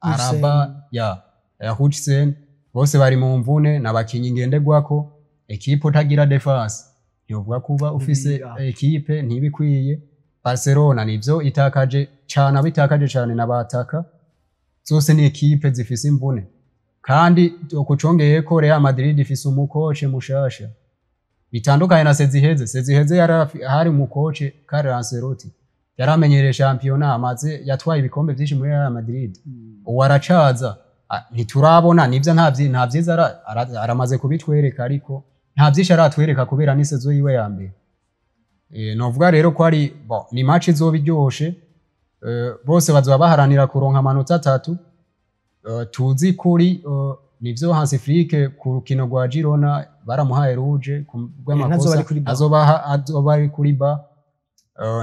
Alaba ya Huijsen, bose bari mu mvune, n'abakinyi ngenderwako. Ekipe utagira défense ntiyovuga kuba ufise ekipe ntibikwiye. Barcelona nivyo itakaje cane, abo itakaje cane n'abataka. Zose ni ekipe zifise imvune, kandi kucongeyeko Real Madrid ifise umukoce mushasha, bitandukanye na saison iheze. Saison iheze hari umukoce Carlo Ancelotti yaramenyereye shampiyona, amaze yatwaye ibikombe vyinshi muri Real Madrid. Ubu aracaza. Ntiturabona nivyo, nta vyiza aramaze kubitwereka, ariko nta vyinshi aratwereka kubera ni saison yiwe ya mbere. Novuga rero ko ari bon, ni match izoba iryoshe. Bose bazoba baharanira kuronka amanota 3. Tuzi kuri nivyo Hansi Flick ku rukino rwa Girona baramuhaye rouge ku Ntazoba bw'amakosa. Ari kuri banc. Azoba ari kuri banc.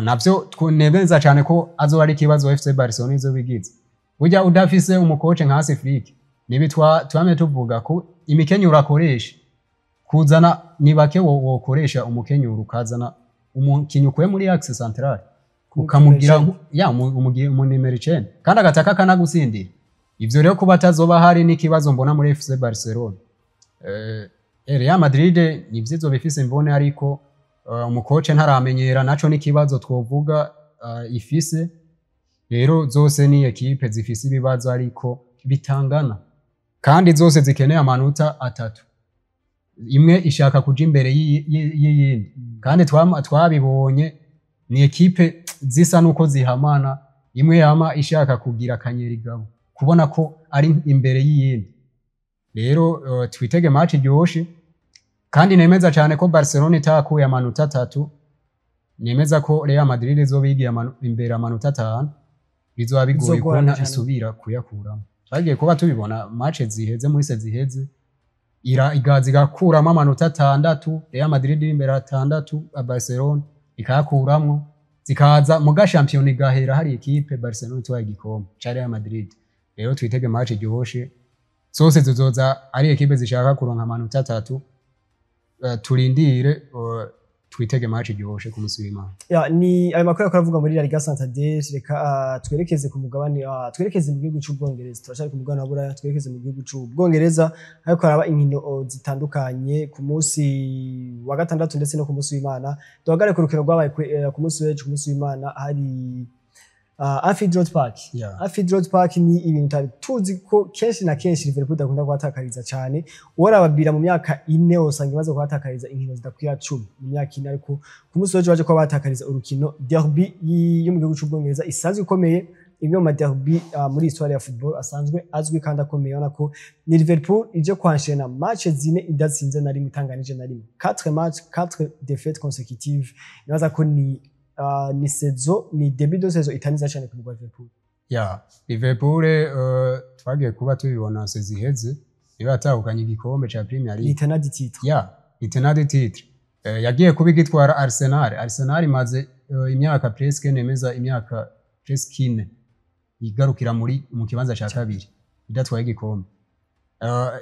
Navyo twemeza cyane ko azoba ari ikibazo FC Barcelona izoba igize. Burya udafise umukoce nka Hansi Flick, nibi twamye tuvuga ko imikenyuro akoresha kuzana ni bake wokoresha umukenyuro ukazana umukinyi ukuye muri axe central ukamugira ya mu nimero 9 kandi agataka kanagutsindira. Ivyo rero kuba atazoba hari n'ikibazo mbona muri FC Barcelona. Real Madrid ni vyizo bifise imvune, ariko umukoce ntaramenyera, naco n'ikibazo twovuga ifise. Rero zose ni ekipe zifise ibibazo ariko bitangana, kandi zose zikeneye amanota 3. Imwe ishaka kuja imbere y'iyindi, kandi twabibonye ni ekipe zisa nuko zihamana, imwe yama ishaka kugira akanyerigabo, kubona ko ari imbere y'iyindi. Rero twitege match iryoshe, kandi nemeza cyane ko Barcelona itakuye amanota 3, nemeza ko Real Madrid izoba yigiye imbere amanota 5, bizoba bigoye Bizogorana kubona cane. isubira kuyakuramo. Twagiye kuba tubibona match ziheze, muri saison ziheze, ira igaza igakuramo amanota 6, Real Madrid iri imbere 6, Barcelona ikayakuramwo, zikaza muga shampiyona igahera hari ekipe Barcelona itwaye igikombe ca Real Madrid. Rero twitege match iryoshe, zose zizoza ari ekipe zishaka kuronka amanota 3. Turindire, twitege match iryoshe ku musi w'Imana. Ya, ni ayo makuru yakora avuga muri La Liga Santander. Reka twerekeze ku mugabane, twerekeze mu gihugu c'Ubwongereza. Turashaka ku mugabane wa Buraya, twerekeze mu gihugu c'Ubwongereza, ariko haraba inkino zitandukanye ku munsi wa gatandatu ndetse no ku munsi w'Imana. Duhagare ku rukino rwabaye ku munsi w'ejo. Ku munsi w'Imana hari Anfield Road Park. Anfield Road Park ni ibintu tutari tuzi ko kenshi na kenshi Liverpool idakunda kuhatakariza cyane. Uworababira mu myaka 4 usanga imaze kuhatakariza inkino zidakwira 10 mu myaka 4, ariko ku munsi w'ejo baje kuba batakariza urukino derby yo mu gihugu c'Ubwongereza isanzwe ikomeye, imwe mu maderby muri histoire ya football asanzwe azwi kandi akomeye. Ubona ko ni Liverpool ije kwanshena match 4 idatsinze na rimwe, itanganije na rimwe, 4 match, 4 défaites consécutives. Nibaza ko ni saison, ni début de saison itaniza cyane ku mugwi wa Liverpool. Ya, Liverpool twagiye kuba tubibona saison iheze niba yatahukanye igikombe ca Premier Ni League. tenant du titre. Ya, ni tenant du titre. Yagiye kuba igitwara Arsenal. Arsenal imaze imyaka presque, nemeza imyaka presque 4 igarukira mu kibanza ca kabiri idatwaye igikombe.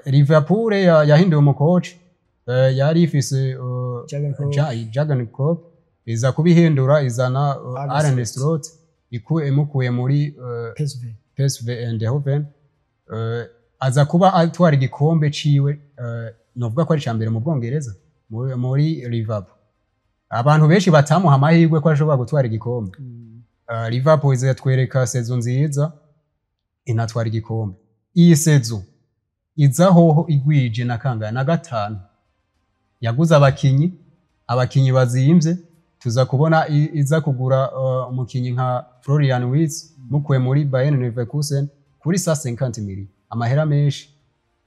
Liverpool yahinduye umukoci, yari ifise Jurgen Klopp. Jurgen Klopp, iza kubihindura izana Arne Arne Slot. Slot, imukuye muri PSV. PSV Eindhoven. Aza kuba atwara igikombe ciwe, novuga ko ari mbere mu Bwongereza muri Liverpool. Abantu benshi batamuha amahirwe ko ashobora gutwara igikombe. Liverpool izatwereka saison nziza, inatwara igikombe. Iyi saison iza hoho igwije na kangahe? Na 5. Yaguze abakinyi bazimvye. Tuza kubona iza kugura umukinyi nka Florian Wirtz mukuye muri Bayern Leverkusen kuri 150 million, amahera menshi.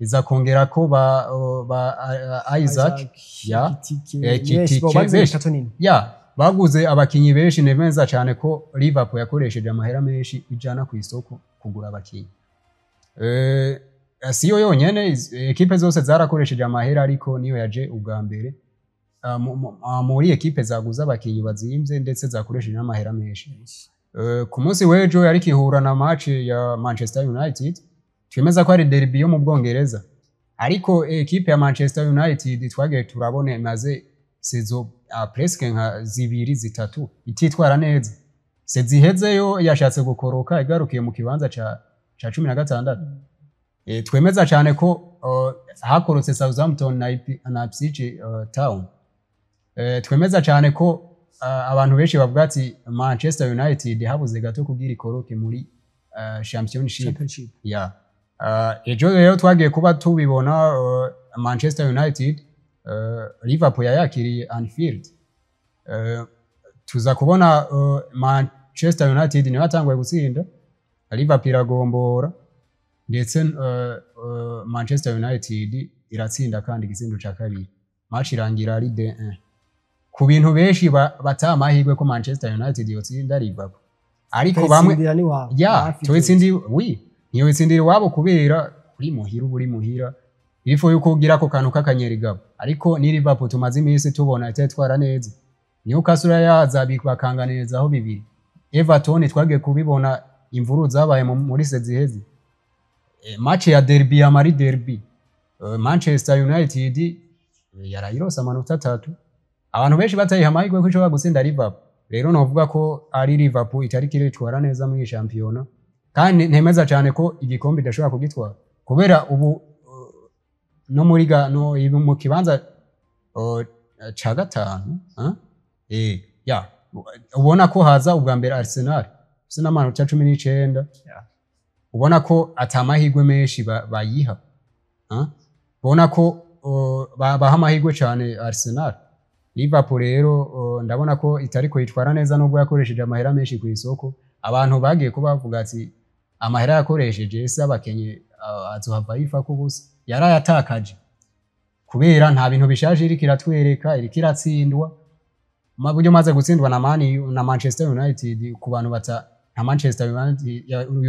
Iza kongera ko ba Isaac ya Ekitike, Ekitike, benshi, bo bagize benshi. bitatu nini. Ya, baguze abakinyi benshi. Nemeza cyane ko Liverpool yakoresheje amahera menshi ijana ku isoko kugura abakinyi. Siyo yonyene, ekipe zose zarakoresheje amahera, ariko niyo yaje ubwa mbere muri ekipe zaguze abakinyi bazimvye ndetse zakoresheje n'amahera menshi. Ku munsi w'ejo yari kihura na match ya Manchester United. Twemeza ko ari derby yo mu Bwongereza, ariko ekipe ya Manchester United twagiye turabona imaze saison presque nka zibiri, zitatu ititwara neza. Saison ihezeyo yashatse gukoroka, igarukiye mu kibanza ca 16. Twemeza cyane ko hakorotse Southampton na Ipswich Town. Twemeza cyane ko abantu benshi bavuga ati Manchester United habuze gato kugira ikoroke muri Championship. Championship. Yeah. Ejo rero twagiye kuba tubibona, Manchester United, Liverpool yayakiriye Anfield. Tuza kubona Manchester United niyo yatanguye gutsinda, Liverpool iragombora, ndetse Manchester United iratsinda kandi igitsindo ca kabiri, match irangira ari 2-1. Ku bintu benshi bataha amahirwe ko Manchester United yotsinda Liverpool, ariko bamwe Tuyitsindira ni wawe. Ya. Hafi. Tuyitsindi wi ntiyitsindira iwabo kubera uri muhira, uba uri muhira, ifu yuko ugira ako kantu k'akanyerigabo. Ariko ni Liverpool tumaze iminsi tubona itatwara neza. Newcastle yaza bakanganirizaho bibiri. Everton twagiye kubibona imvuru zabaye muri saison iheze. Match ya derby ya mari derby, Manchester United yarayirose amanota atatu, abantu benshi batayiha amahirwe ko ishobora gutsinda Liverpool. Rero novuga ko ari Liverpool itari kiritwara neza muri iyi shampiyona, kandi ntemeza cyane ko igikombe idashobora kugitwara kubera ubu no muri ga no ibi mu kibanza ca gatanu, ya ubona ko haza ubwa mbere Arsenal ifise n'amanota 19. Ubona ko ata mahirwe menshi bayiha, ubona ko baha amahirwe cyane Arsenal. Liverpool rero ndabona ko itariko yitwara neza nubwo yakoresheje amahera menshi ku isoko. Abantu bagiye kuba bavuga ati amahera yakoresheje ese abakenye azohava yifako ubusa, yarayatakaje kubera nta bintu bishaje iriko iratwereka, iriko iratsindwa. Buryo maze gutsindwa na Man U na Manchester United, ku bantu bata nka Manchester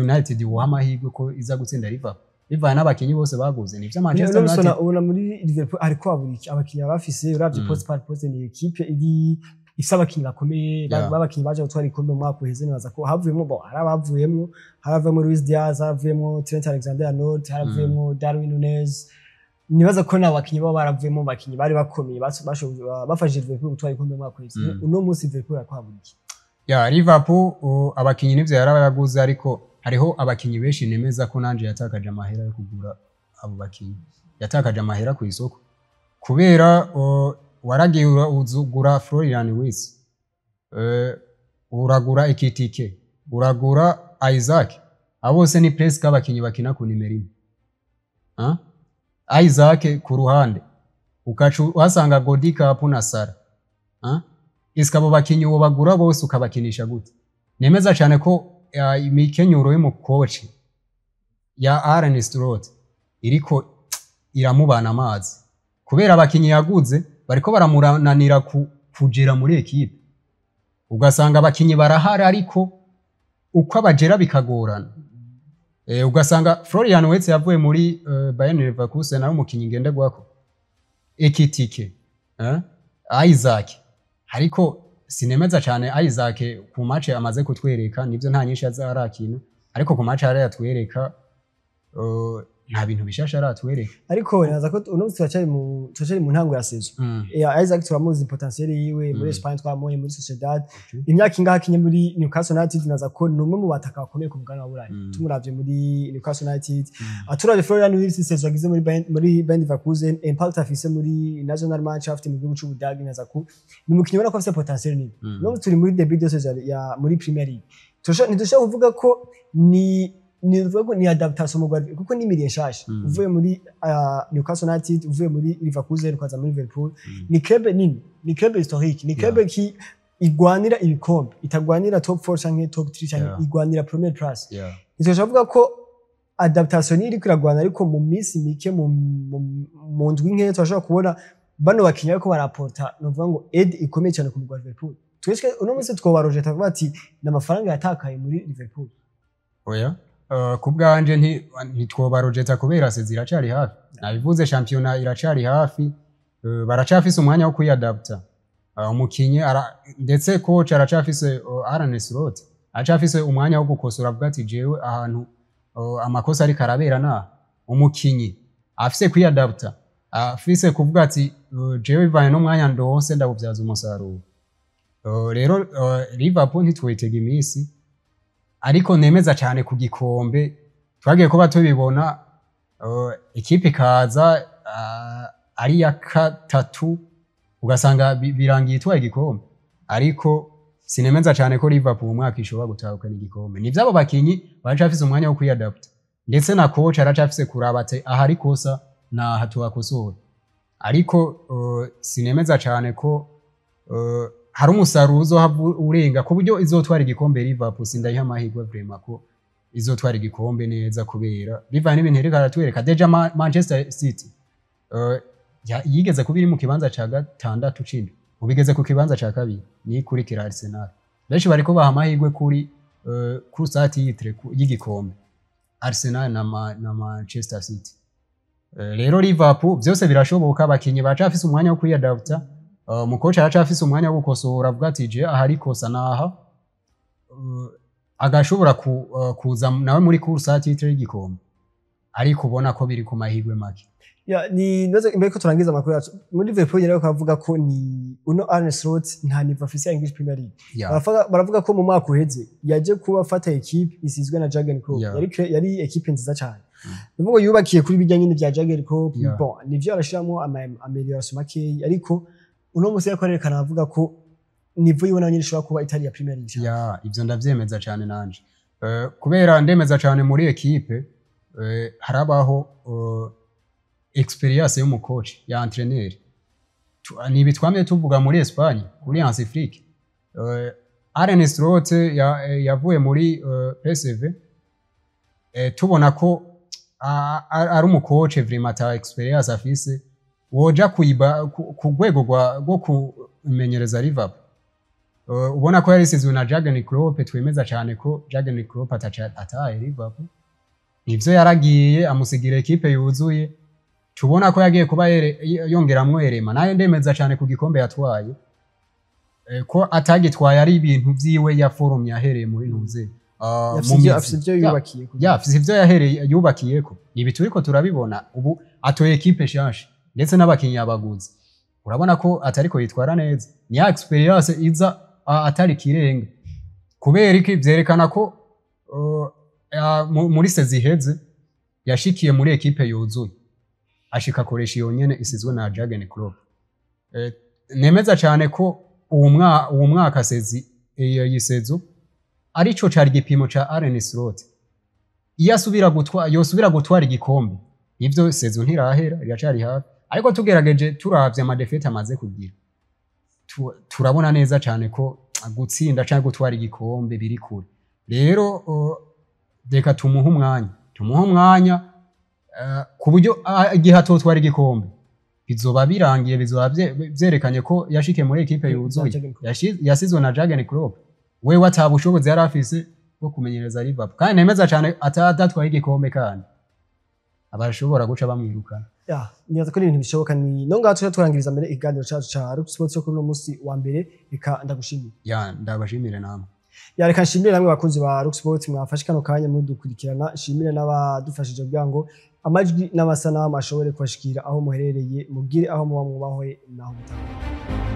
United wuha amahirwe ko iza gutsinda Liverpool bivanye n'abakinyi bose baguze, nivyo Manchester United United. Ubona muri Liverpool ariko habura iki? Abakinyi bafise, uravye poste par poste, ni équipe iri ifise abakinyi bakomeye, b'abakinyi baje gutwara igikombe mu mwaka uheze. Nibaza ko havuyemo bo, hari abavuyemwo, haravuyemo Luis Diaz, haravuyemo Trent Alexander-Arnold, haravuyemo Darwin Nunez. Nibaza ko nabo bakinyi baba baravuyemo, bakinyi bari bakomeye bafashije Liverpool gutwara igikombe mu mwaka uheze. Uno munsi Liverpool ariko habura iki? Ya Liverpool, abakinyi nivyo yarabaguze, ariko hariho abakinyi benshi nemeza ko nanje yatakaje amahera yo kugura abo bakinyi. Yatakaje amahera ku isoko kubera waragiye uzugura Florian Wirtz, uragura Ekitike, uragura Isak. Abo bose ni presque abakinyi bakina ku nimero imwe. Ah? Isak ku ruhande ukaca uhasanga Cody Gakpo na Salah. Ah? Iska abo bakinyi uwo bagura bose ukabakinisha gute? Nemeza cyane ko imikenyuro y'umukoci ya Arne Slot iriko iramubana amazi kubera abakinyi yaguze bariko baramurananira kugera muri ekipe. Ugasanga abakinyi barahari ariko uko abagera bikagorana. Ugasanga Florian Wirtz yavuye muri Bayern Leverkusen ari umukinyi ngenderwako, Ekitike, Isak, ariko sinemeza cyane Isak ku match amaze kutwereka. Nivyo nta nyinshi aza arakina, ariko ku match yari yatwereka nta bintu bishasha aratwereka. Ariko nibaza ko uno munsi turacyari mu ntango ya saison. Ya Isak turamuzi potentiel yiwe muri Espagne, twamubonye muri Sociedad. Imyaka ingahe akinye muri Newcastle United, nibaza ko ni umwe mu bataka bakomeye ku mugabane wa Burayi. Tumuravye muri Newcastle United, aturavye Florian Wirtz, saison agize muri Bayern Leverkusen, impact afise muri Nationalmannschaft mu gihugu c'Ubudagi, nibaza ko ni umukinyi ubona ko afise potentiel nini. No turi muri début de saison ya muri Premier League. Ntidushobora kuvuga ko ni tuvuga ko ni adaptation mu Rwanda kuko ni milieu nshasha. Uvuye muri Newcastle United, uvuye muri Leverkusen ukaza muri Liverpool, ni club nini, ni club historique, ni club ki igwanira ibikombe, itagwanira top 4 canke top 3 canke igwanira première place. Ivyo avuga ko adaptation iri iragwana, ariko mu minsi mike, mu ndwi nkeya, turashobora kubona bano bakinyi bariko baraporta, novuga ngo aide ikomeye cyane ku mugwi wa Liverpool. Twese uno munsi twobarojeta tuvuga ati ni amafaranga yatakaye muri Liverpool. Oya, ku bwanje ntitwobarojeta kubera saison iracari hafi. Nabivuze, shampiyona iracari hafi, baracafise umwanya wo kwiyadapta. Umukinyi ndetse coach aracafise, Arne Slot aracafise umwanya wo gukosora, avuga ati jewe ahantu amakosa ariko arabera na umukinyi afise kwiyadapta, afise kuvuga ati jewe bivanye n'umwanya ndose ndawubyaza umusaruro. Rero Liverpool ntitwitega iminsi, ariko nemeza cyane ku gikombe twagiye kuba tubibona, ikipe ikaza ari iya katatu, ugasanga birangiye itwaye igikombe. Ariko sinemeza cyane ko Liverpool umwaka ishobora gutahukana igikombe. Ni vy'abo bakinyi baracafise umwanya wo kwiyadapta, ndetse na coach aracafise kuraba ati ahari kosa naha tuhakosora. Ariko sinemeza cyane ko hari umusaruro uzohava urenga ku buryo izotwara igikombe Liverpool. Sindayiha amahirwe vraiment ko izotwara igikombe neza, kubera bivanye n'ibintu iriko aratwereka. Déjà Manchester City yigeze kuba iri mu kibanza ca gatandatu cindi, ubu igeze ku kibanza ca kabiri, niyo ikurikira Arsenal. Benshi bariko baha amahirwe kuri course à titre y'igikombe Arsenal na Manchester City. Rero Liverpool byose birashoboka, abakinyi baracafise umwanya wo kwiyadapta, umukoci aracafise umwanya wo gukosora, avuga ati je ahari kosa naha, agashobora kuza nawe muri course à titre y'igikombe, ariko ubona ko biri ku mahirwe make. Ya, ni nibaza imbere ko turangiza amakuru yacu muri Liverpool rero, kavuga ko ni uno Arne Slot nta niveau afise ya English Premier League. Baravuga ko mu mwaka uheze yaje kuba afata equipe isizwe na Jurgen Klopp. Yari equipe nziza cyane. Nivuga ngo yubakiye kuri bijya nyine bya Jurgen Klopp. Bon, nivyo arashiramo ama amélioration makeyi, ariko uno musi yariko arerekana, avuga ko niveau yiwe nayo nyine ishobora kuba itari ya Premier League cyane. Ya, ivyo ndavyemeza cyane nanje. Kubera ndemeza cyane muri ekipe harabaho expérience y'umukoci, ya entraîneur. Ni ibi twamye tuvuga muri Espagne kuri Hansi Flick. Arne Slot yavuye muri PSV, tubona ko ari umukoci vraiment ata expérience afise woja kuyiba ku rwego rwo kumenyereza Liverpool. Ubona ko yarisizwe na Jurgen Klopp. Twemeza cyane ko Jurgen Klopp ataca ataye Liverpool, nivyo yaragiye amusigira ekipe yuzuye, tubona ko yagiye kuba yongeramwo erema. Nayo ndemeza cyane ku gikombe yatwaye, ko atagitwaye ari ibintu vyiwe yaforomye ahereye muri ntuze Afise mu ivyo mizi. Afise ivyo yubakiye. Ya, afise ivyo yahereye yubakiyeko. Ibi turiko turabibona ubu, atoye ekipe nshasha, ndetse n'abakinyi yabaguze, urabona ko atariko yitwara neza. Ni ya expérience iza atari kirenga. Kubera iki? Vyerekana ko muri saison iheze yashikiye muri ekipe yuzuye, ashika akoresha iyo nyene isizwe na Jurgen Klopp. Nemeza cyane ko uwo mwaka saison iyo yi saison arico cari igipimo ca Arne Slot. Iyo asubira gutwa yosubira gutwara igikombe, nivyo saison ntirahera, iracari hafi, ariko tugerageje turavye ama défaites amaze kugira, turabona neza cyane ko gutsinda cyangwa gutwara igikombe biri kure. Rero reka tumuhe umwanya, ku buryo igihe atotwara igikombe bizoba birangiye, bizoba vyerekanye ko yashikiye muri ekipe yuzuye Jurgen Klopp. Yasizwe na Jurgen Klopp, wewe ata bushobozi yari afise bwo kumenyereza Liverpool. Kandi nemeza cyane atatwaye igikombe kandi abashobora guca bamwirukana. Ya, nibaza ko ni ibintu bishoboka. Ni no ngaho tuca turangiriza mbere ikiganiro cacu ca Rock Sports cyo kuri uno musi wa mbere. Reka ndagushimiye. Ya, ndabashimire namwe. Ya, reka nshimire namwe bakunzi ba Rock Sports mwafashe kano kanya mudukurikirana, nshimire n'abadufashije kugira ngo amajwi n'amasanamu ashobore kubashikira aho muherereye. Mugire aho muba mwubahwe naho mutaha.